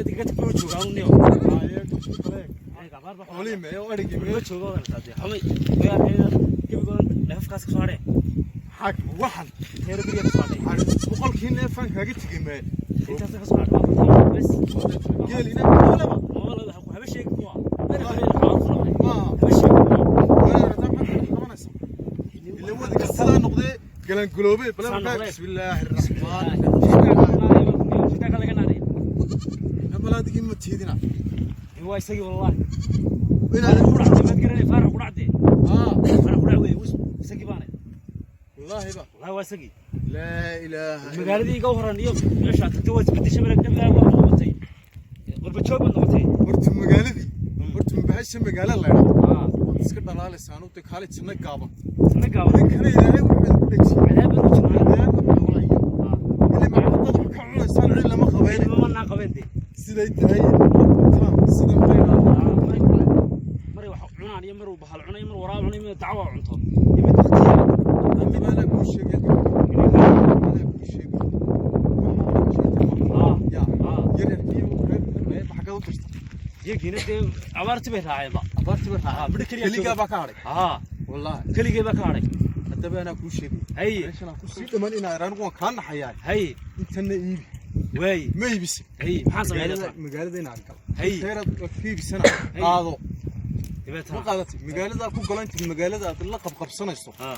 Iskaga tag, ma joogaa un niyo. Abaar baa. Xoolihii mee oo adhigii ma mee? Joogo wadan taade xumay magaalada gebigoodan neefafkaas ka soo hadheen. Xag waxan Reer guriga ka soo hadhay. Xag 100kii neefaan kaaga tegey mee? Intaas ka soo hadhay bas. Geel ina xoolaba. Maba haba sheegi kuwa beri hore xoolo ku noqday. Ma Haba sheegi kuwa. Waa rataa, maxaad ka qabanaysaa? Ila wadiga sidaa noqdee galangaloobe. Saa Bala. noqdee. Bismillaahi raxmaan. Shitaanka laga naaray. Nabaladigii ma tiidina. Waa isagii wallahi. Inaad Ku dhacday maad garanay, Faarax ku dhacday. Aa. Faarax ku dhac wey, isagii baanay. Wallaahi ba. Wallahi waa isagii. Laa ilaaha. Magaaladii iga horan iyo meesha tagtay waa isbedeshay, marag dhabigaa waa noqotay, qurba joog baad noqotay. Horta magaaladii, horta bahasha magaala la yidhaa Aa. Waad iska dhalaalaysaan u kaale janno gaaban. Sana gaaban. Ninkana Ilaahay wuxuu ku dhejiyey. Cadaab baan ku jirnaa. Cadaab xoolaya ile maxamadad wax ka cunaysaan, cid lama qabayne. Ma manaan qabeen dee. Siday tahay qabtaan sida mayna. Maray wax cunaan iyo maruu bahal cunay, mar waraab cunay, mid dacwa cunto iyo mid waqtiya. Haddaba anaa kuu sheegay, anaa kuu sheegay. Aa. Ya. Aa. Yaryarkii reer xaggaad u dirta? Iyagiina dee abaarti bay raaceenba. Abaartii bay Aa, raaceen. midho keliya. Keligaa baa ka hadhay. Aa. Wallaahi. Keligee baa ka hadhay. Haddaba anaa kuu sheegay. Haye. Meeshan aan kusii dhaman inaa anigu waan kaa naxayaa. Haye. Intana iibi. Waaye. Ma iibise? Haye, maxaan sameeyaa? Magaalada, magaalada inaad gal. Haye. Teeraad waad ka iibsana. Haye. Qaado. Ma Dabeetana qaadatay magaalada ku galo, inta magaalada aad la qabqabsanayso. Aa.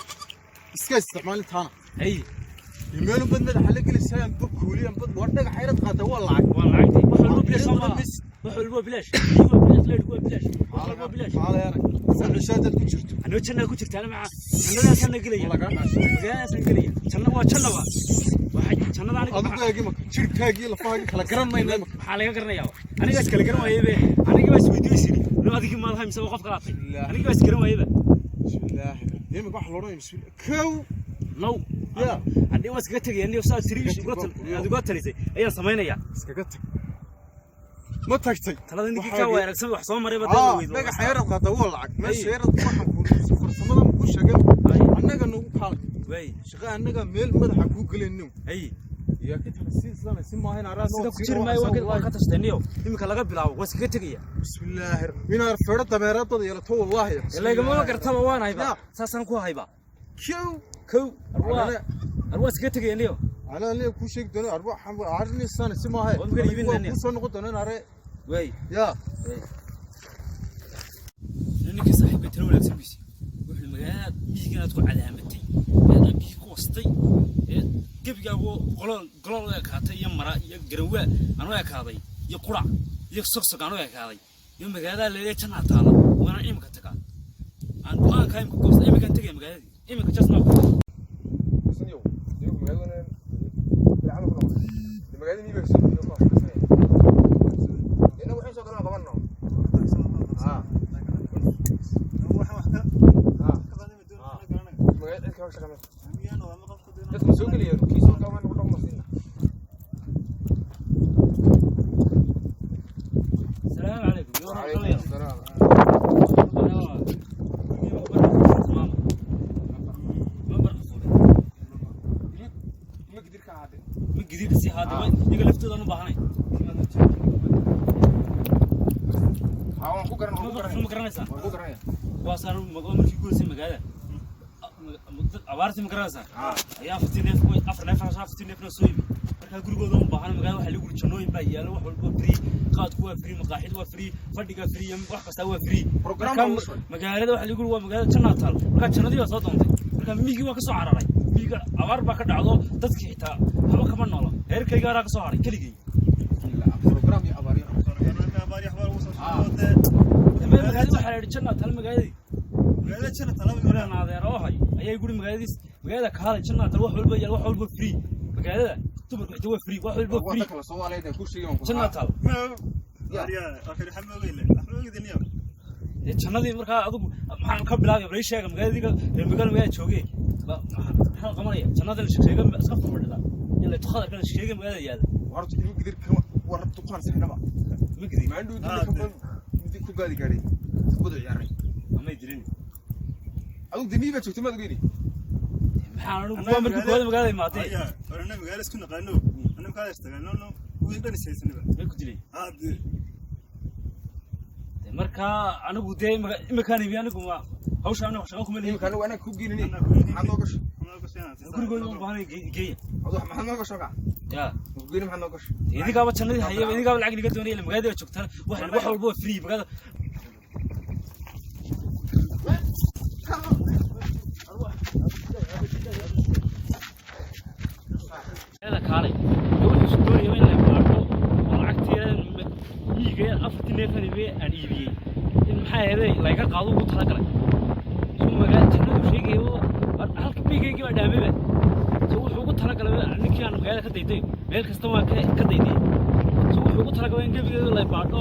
Iska isticmaal intaana. Haye. Meel bad madaxa la gelaysaa amba kuuli amba waa dhagax yarad qaata, waa lacag. Waa lacagtii, wax walba bilaash soo maaha, wax walba bilaash, biyo waa bilaash, leydhku waa bilaash, wax walba bilaash. Cishaadaad ku jirto. Anoo jannaa ku jirta, ana maca jannadaasaan gelaya. Lagaa dhaashay. Magaaladaasaan gelaya, janna waa janna, waa waxay jannada aniga. Adigu imaka jirhkaagii lafahaagii kala garan mayna imaka. Maxaa laga garanayaa? Anigaa is kala garan waayebe, aniga baa isweydiisini no adigii maadahay mise waa qof kalaatay? Bismillah. Aniga baa is garan waayeba. Bismillaahi, imika waxa la odhanaya bismillah kow. Now. Ya. Haddii waa iskaga tegaya niyo saa tiri. Iskaga tag. Aad uga talisay ayaan samaynayaa. Iskaga tag, ma tagtay? Talada ninkii kaa waa aragsan wax soo maray ba. Aa. Weyd. Dhagaxa yarad qaata waa lacag meesha Ay. yarad waxaan ku farsamadan ku sheegay annaga nagu kaalay. Way. Shaqa annaga meel madaxa kuu gelayno. Ay. Yaa ka tala si islaan si maahan araa. Sida ku jiri maayo, waa ka tashtay niyo, iminka laga bilaabo waa iskaga tegaya. Bismillaahi, inaad feero dameeradada yeelato wallaahi. Ilaygama gartaba, waan hayba. Ya. Saasaan ku hayba. Kow. Kow, arwaa arwaa iskaga tegaya niyo. Anaa aniga kuu sheegi doono arbo arnisaan si maahay. Waa maka iibin kuu soo noqon doona are. Way. Ya. Ninkii saaxiibka talo wanaagsan bisi wuxuu magaalada miyiga inaad ku calaamatay ee aad biyi ku wastay ee gebigaagu qolol qolol u ekaatay iyo mara iyo garawaa aan u ekaaday iyo qurac iyo sogsog aan u ekaaday iyo magaalada leeyahay jannaa taala, waana imika tagaa aan go'aankaa imika goosta, imikaan tegaya magaaladii imika just now. Sanyo, iyagu magaaladana bilcama ku noqday. Magaalada miyiga soo iyo ku shaqaysanaya. Inna waxay soo garan qabanno. Ah. Magaalada cid kama shaqeyso. Dadku soo geliyo, kii soo gaban ku dhaqmo siina. Salaamu calaykum. Alaykum salaam. Ma gidir ka ahaatee. Ma gidid si haada iyaga laftooda u baahanay. Ha, waan ku garan, waan ku garan. Ma garanaysaa? Waan ku garanaya. Kuwaasaan markii guursay magaalada abaartii, ma garanaysaa, ayaa 4 neef, 4 neef, 4 neefna soo iibi. Markaa gurigooda u baahan magaalada waxaa lagu yiri jannooyin baa yaalo, wax walba free, qaadku waa free, maqaaxidu waa free, fadhiga free, wax kastaa waa free. Program Markaa baa ugu socda. Magaalada waxaa lagu yiri waa magaalada jannaa taal, markaa jannadii baa soo doontay, markaa miyigii waa ka soo cararay, miyiga abaar baa ka dhacdo, dadkii xitaa waxba kama noola, reerkayga araa ka soo haray keligay. Program iyo abaar iyo. Magaalada waxaa la yidhi jannaa taal magaaladii adeer oo hay ayaa guri magaaladiis magaalada kaalay jannaa taal, wax walba yaal, wax walba free, magaalada dumarku xitaa waa free, wax walba free. Waa kala Soomaaliyeed ku sheegay waan ku. Jannaa taal dee jannadii. Markaa adigu maxaan ka bilaabay? Bal ii sheega magaaladii reer magaalo magaalada joogee maxaan qabanaya? Jannada la sheegay iska fadhida in la tukhadarka la sheegay magaalada yaala. Horta ilmo gidir kama warab tuqaan saxnaba. Ma gidi. Maandhu dil ka mid ku gaadi gaaray. Kubada ciyaaray. Amay dilin. Adigu demi baa joogtay, maad ogeyn. Maxaan anigu waa markii koowaad magaalada imaatay. Wiil dhan isaysanaba. May ku dilay. Haade. Dee markaa anigu dee iminkaan ibi anigu ma hawsha anigu shaqo kuma leeyahay. Iminka anigu anaga ku geynini, maxaad noo gasho? Gurigooda uma baahanay, geeya. Adu maxaad noo gasho ka? Yaa. Ku geyni, maxaad noo gasho? Dee idinkaaba jannadii hayaba, idinkaaba lacag inaga doonaya, ila magaalada waa joogtaan, wax walba waa free magaalada. Magaalada kaalay. Dee wuxuu isku doonaya in la baadho oo lacagtii miyiga 4-tii neefan iibiyey aan iibiyey in maxaa ahaydey layga qaado ugu talagalay. Suu magaala jannadu sheegaya halka miyigaygii baa dhaamayba. So wuxuu ugu talagalay ninkii aan magaalada ka dayday, meel kasta waan ka dayday. So wuxuu ugu talagalay in gebigeedu la baadho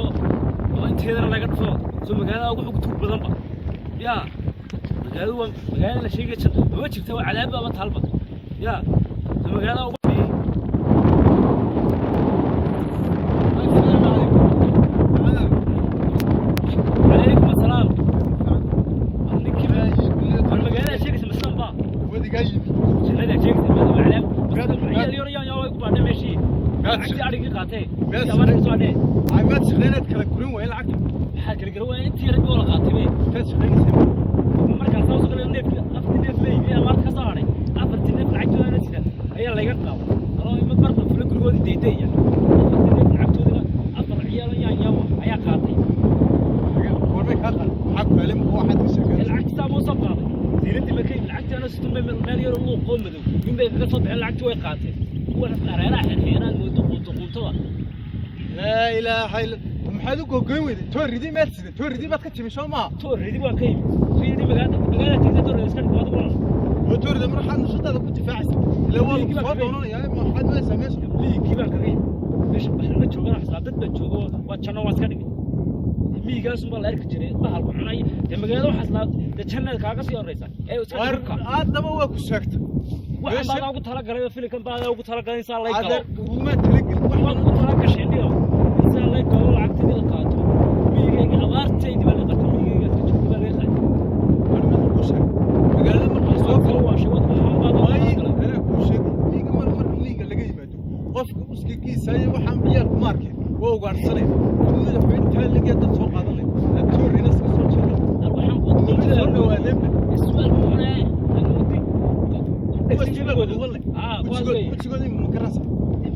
oo inteedana laga dhufo. So magaalada ugu xog tuug badanba yaa magaaladu waa magaalada la sheegaya janno mama jirta, waa cadaab ama taalba yaa. So magaalada ugu. Calaykum asalaam. Ninkii war magaalada sheegaysa maslan ba. Wadigaa yimi. Jannada sheegaysa ma waa cadaab. Ciyaal yar yar way ku baadhay meeshii, lacagtii adhigii qaatee abaarta soo adhee. Ay, maad shaqeynaad kala gurin waay lacagta. Maxaa kala garan waaya? Intii rag oo la qaatay bay. Kaad shaqeynaysaa. Markaan soo galay neefkii 4-tii neef la iibiyey abaarta ka soo hadhay, 4-tii neef lacagtoodana sida ayaa layga qaaday anoo ima barqa fula gurigoodii daydayya. 4-tii neef lacagtoodina afar ciyaal yaan yaawa ayaa qaatay. Goormay kaa qaad? Maxaa ku helay? Waxaad ka sheekeynaysaa? Lacagtii saa buu soo qaaday diiradii ma ka yimid lacagtii anoo situn bay meel yar oo luuq oo madow min bay kaga soo baxeen, lacagtii way qaateen kuwan areeraha xirxiiraan moodo quunto quuntoba. Laa ilaaha illa, maxaad u gogoyn weyday? Too ridi maad sida, too ridi baad ka timi, soo maaha? Too ridi waan ka yimid, soo yidhi magaalada magaalada tagta too ridi iska dhig adigu. Oo too ridi mar waxaad nashadaada ku difaacaysa ilaa waa lagu soo doonanayaa, ma waxaad moodaysaa meesha? Miigii baan kaga yimid, meesha baxrama joogana xisaab dad baa joogo, waa janno waan iska dhigay. Miigaasun baa la arki jiray bahalku cunay. Dee magaalada waxaas laa dee jannaad kaaga sii horreysa ee iska War dhigka. Haddaba waa ku sheegtay. Waxaan baadaa ugu talagalay oo filinkan baadaa ugu talagalay insaa lay galo. Adeer, uguma talagelin. Waad ugu talagasheen dhigo insaa lay galo, lacagtadii la qaato, miyigayga abaartaydi baa la qaato, miyigayga iska joogta baa laga qaatay. Anuu kuu sheegay magaalada marka soo soo waashay wad waxaan baadaa ugu waayi talagalay. Anaa kuu sheegay miiga mar mar miiga laga yimaado qofka uskagiisa iyo waxaan ciyaalku ma arkeen, waa ugaarsanaya madaxweyntaa lagiya dad soo qaadanaya toorina iska soo jeeda. Waxaan Way soo dhawaadeenba. Su'aalku xunee Kuwa jibaal duwan leh. Wejigooda ima garanaysa?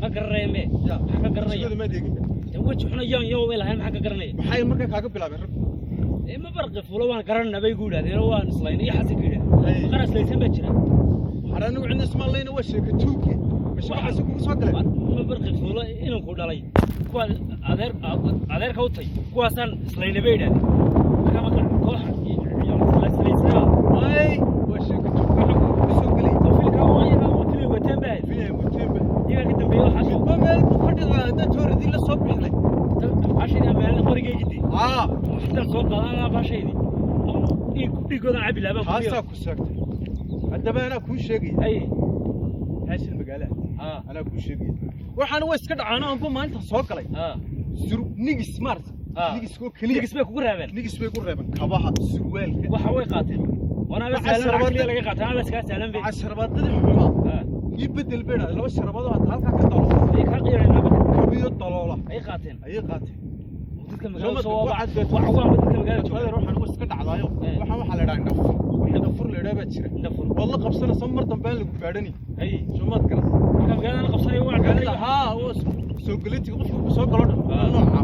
Ma garanayme, maxaa ka garanaya? Wejigooda maad eegin. Dee weji xuna yaan yow bay lahayn, maxaa ka garanaya? Maxay markaa kaaga bilaabeen raggu? Ee ma barqi fulo waan garanana bay ku yidhahdeen, waan islayn iyo xasan ka yidhahdeen qaar islaysan baa jira. Waxaan anigu cidna ismaalayna, waa sheeka tuugi mashe waxaasi kugu soo galeen. Ma barqi fulo inanku dhalay kuwa adeer adeerka u tay kuwaasaan islayna bay yidhahdeen, marka marka koox islaysanaa. Ay, waa sheeka tuug waxa kugu soo gelay. Soo filka waa iyaga filay wateen baa. Filay wateenba. Iyaga ka dambeeya waxaas. Midba meel buu fadhidaa haddaad tooridii la soo bixday. Baashaydii ammaanada qorigaygii. Aa. Intaan soo qaadanaa baashaydii dhiigoodan cabi laabaan. Taasaa ku sheegtay. Haddaba anaa kuu sheegaya. Ay. Haashil magaalaha. Aa. Anaa kuu sheegaya waxaana waa iska dhacaano anba maalinta soo galay aa sur nigis maarta. Ah. Nigiskoo keliya. Nigis bay kugu reebeen. Nigis bay ku reebeen kabaha, surwaalka. Waxa way qaateen waana la Waxaa sahlan lacag sharbaad- laga qaatay ana la iskaga sahlan bay. Sharabaadadii xumaa aa ii bedel bay dhahday, laba sharabaadoo hadda halkaa ka daloola. Ay kaa qiireen laba. Kabiyo daloola. Ay qaateen. Ayay qaateen. Dadka magaalada soo Waxaad waa beertay. waa waa dadka magaalada jooga. Adeer, waxaan iska dhacdaayo. Eh. Waxaan waxaa la idhaha indhafur, wax indhafur la idhaha baa jira. Indhafur. Waad la qabsanaysa mar dambe aan lagu baadhani. Ay. Soo maad garan? Marka magaalada la qabsanayo waa magaalada haa, oo soo galitiga qofka ku soo galo dhan. Ah. Nooca.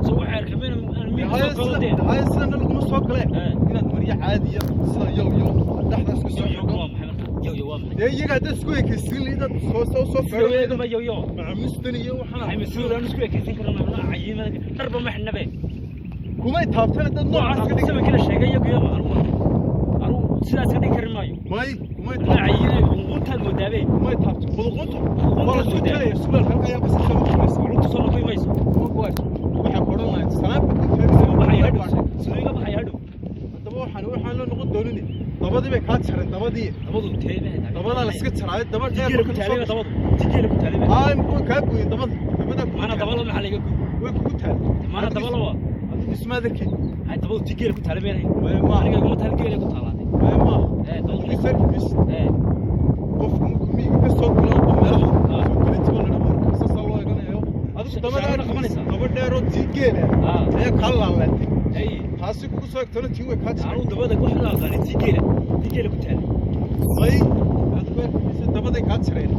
Soo waxay arkeen aan miig Haya soo galo dee. sida, haya sidana laguma soo galee. Eh. Inaad maryo caadiya sida yow yow dhexdaas ka soo Yo yo xidho. Waa maxay marka yo yo waa maxay? Dee iyaga haddaad isku ekaysiin lahayd aad soo soo Sida weega ma yo yo. Macaamistan iyo waxaan. Ay masuul aan isku ekaysan karno ma cayiimada dharba ma xinabe. Kumay taabteen dad noocaas ka dhig. Sama kala sheegay iyagu yama anu sidaas ka dhigi karin maayo. May kumay Ma taabteen. cayiinay qunquntaad moodaabe. Kumay taabteen qulquntu waa la soo Qulquntaad. jelaya surwaalka halka ayaa bas soo kumaysa. Lugtu soo noqon mayso. Waxaa ku odhan lahayd salaamka ku taagsan. Siduu baxaya hadhow, siduu iga baxaya hadhow? Haddaba waxaan loo noqon doonin, dabadii bay kaa jareen dabadii. Dabadu teebe. Dabadaa la iska jaraayo, daba dheer tigeela ku marka taalay soo dabadu tigeela ku taalay. Ay, muxuu kaa gooyey dabada? Dabadaa kugu Maana taal. dabada maxaa laga gooyey? Way kugu taal. Maana dabada waa Adigu ismaadarkii. Hay, dabadu tigeela ku taalay meenay. Maya maaha. Aniga iguma taal, geela ku taalaatay. Maya maaha. Ee dabadu. Adigu isarki maysid. Ee. Qofku markuu miyiga ka soo galo oo meelaha Ah. soo gelitiba la dhaho, marka saasaa loo eeganayo. noqonaysaa. Daba dheeroo tii geela Aa. ayaa kaa laalaatay. Hay. Taasi kugu soo egtona tii way kaa Anuu jiray. Dabada wax la aqaanay tii geela, tii geela ku taalay. May aad ku arkaysa dabaday kaa jireen.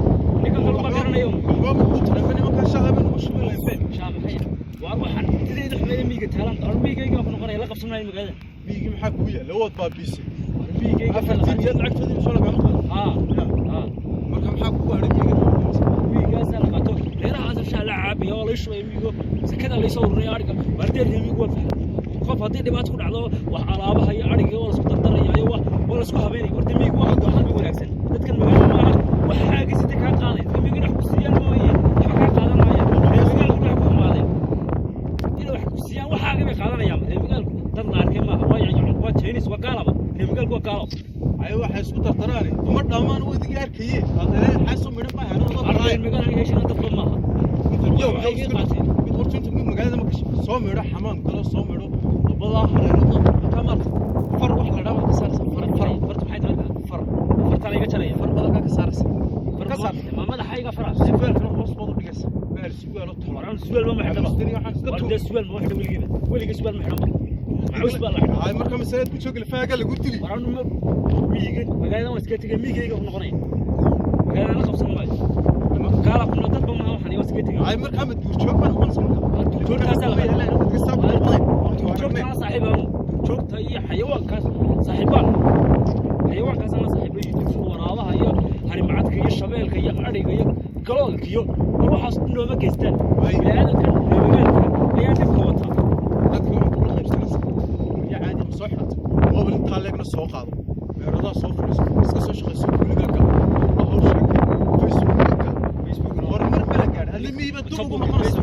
Ninkan kale ma garanayo. Waxba ma ku jiray nimanka shaha bay nagu shubi lahayn. Shaa maxay waar waxaan tidayda xumeeya miyiga taalan anu miyigayga ku noqonaya, la qabsan maayo magaalada. Miyigii maxaa kugu yaalla? Waad baabiisay. Waar miyigayga. Afartii miyaad lacagtoodii soo lagama qaado? Haa haa. Marka maxaa kugu hadhay miyiga? Miyigaasaa la qaato, reerahaas shaa la caabiya oo lay shubay miyigo, sakada laysoo ururinaya adhiga waardeer. Miyigu waa faham qof haddii dhibaato ku dhacdo, wax alaabaha iyo adhiga waa lasku dardaraya iyo waa lasku habeynaya. Horta miyigu waa qalbi wanaagsan. Dadkan magaalada maaha, waxaaga sida kaa qaaday dadka miyiga dhex ku siiyaan mooye waxba kaa qaadan maayaan. Reer magaalku dhex ku xumaadeen inay wax ku siiyaan, waxaaga bay qaadanayaan. Reer magaalku dad la arkay maaha, waa yacyacan, waa Chinese, waa gaalaba. Reer magaalku waa gaalo. Ay waxay isku dardaraane kuma dhammaan wadigii arkaye aad xaaso midhan baa heerada. Reer magaal aniga heshiina dadba maaha. Yow. Waxay iga qaateen. Mid horta inta mid magaalada ma gashay, soo midho xamaam galo, soo midho labadaa hareerado halkaa maarta far wax la dhaa ka saaraysa, far far. Farta maxay tahay markaa? Far. Fartaa la iga jaraya? Far badan kaa ka saaraysa. Ka saar. Ma madaxayga fara? Surwaalkana hoos baad u dhigaysa, baal surwaal oo tolan. Waraan surwaal ma xidhanba. Waxaan iska War tuur. Dee surwaal ma xidhan weligiiba, weligii surwaal ma xidhanba, macaws baa la xidhan. Ay marka masalad ku joogi lafaaga lagu dili. Waraan ma miyiga magaalada waan iska tegay, miyigayga ku noqonaya, magaalada la qabsan maayo, gaala ku nool dadba maaha, waxaan waa iska tegay. Ay markaa ma duurjoog baa noqonaysa marka? Duurjoogtaasaa la Duurjoogtaasaa ku noqday. Duurjoogtana saaxiib aanu, duurjoogta iyo xayawaankaas saaxiibaan, xayawaankaas ana saaxiibo iyo duurjoog, waraabaha iyo harimacadka iyo shabeelka iyo adhiga iyo galoolka iyo war waxaas nooma geystaan. Ay. Bini'aadamkan reer magaalka ayaa dhibka wata. Dadka waxaad ula qaybsanaysa iyo caadi ma soo xidhata, mobil intaa leegna soo qaado, meeradaa soo fadhiiso, iska soo shaqayso, gurigaa gal, la hawl sheegtay, Facebookga gal. Horumar ma la gaadhay? Adli miyiba dub ugu noqonaysa,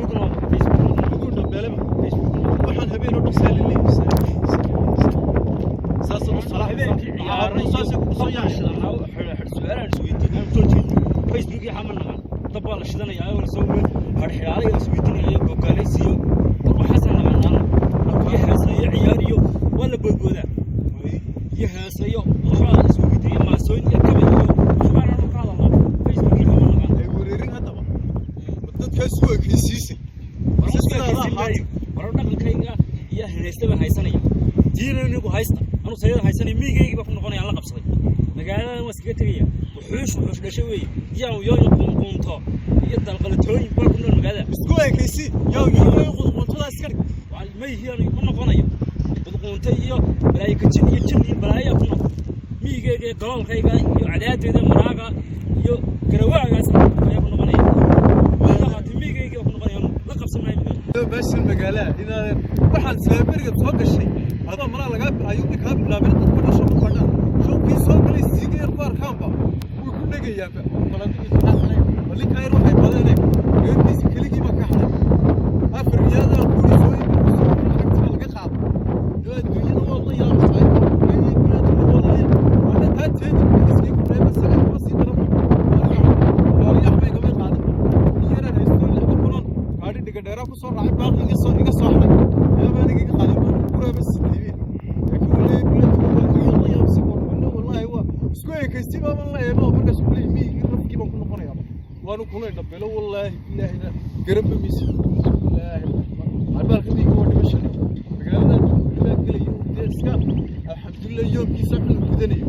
ugu dhambeeleba. Waxaan habeen oo dhan saa la leeyahay, saasa u Habeenkii ciyaaray. Salaaxsaasay kugu soo yaacay. Su-aalahan isweydiin soo jeedin Facebook iyo xama naqan, dab baa la shidanaya oo lasoo harxidhaalay la isweydiinaya iyo gogaalaysiyo, war waxaasaan naqanaano iyo heesa iyo ciyaar iyo waa la boodboodaa iyo heesa iyo waxbaa la isweydiinaya, maasooyin iyo gabay iyo waxbaan anu ka hadalnaa Facebook iyo xama naqan. Ay wareerin haddaba ma dadkaas u ekaysiisay? Warar dhaqankayga iyo heesta baan haysanaya, diina anigu haysta, anu sayada haysanaya, miyigaygi baa ku noqonaya, aan la qabsaday. Magaaladan waa iskaga tegaya, wuxuush wuxuush dhashay weeye, yaw yoyo qunqunto iyo dalqalatooyin baa ku nool magaalada. Isku ekaysi yow yow qudquntadaa iska dhig. Waa mayhi, anu ma noqonayo qudqunto iyo malaayika jin iyo jin iyo balaayaa ku noqon. Miyigayga iyo galoolkayga iyo cadaadeeda maraaga iyo garawaagaas ayaa ku noqonaya. Haati miyigayga baa ku noqonaya, anu la qabsan maayo magaalada. Meeshan magaalada inaadan waxaan islaameriga soo gashay adoo malaa lagaa ayuu kaa bilaabeen dadku dhan shaqo fadhaan showkii soo galay siiga yar ku arkaanba way ku dhegayaanba balinkaa yar waxay badeeneen reerkiisa keligii baa ka xaday afar riyaadaan kuuri soo lacagta laga qaado. Yo adduunyada waa la yaabsaay, hadda taa teedi iskii ku dheeba saga kama sii daran gaariyax bay gamay qaadin yaraan haysto lixda kunon gaadhi dhiga dheeraa ku soo raacay, baaqi iga soo xaday, yaaba aniga iga qaaday guraaba sideebe. Laakiin wallahi bilaad la yaabsi warwana wallahi waa isku ekaystay baaban la eebo markaas ku leeyahay miyigii rafkii baan ku noqonayaa, waanu kula indhabelo wallaahi bilaahina garanba maysid. Bismillaahi raxmaan arbaalka miyiga waa dhimasha, magaalada weli baa gelayo dee iska alxamdulilah yoomkiisa xun gudanayo.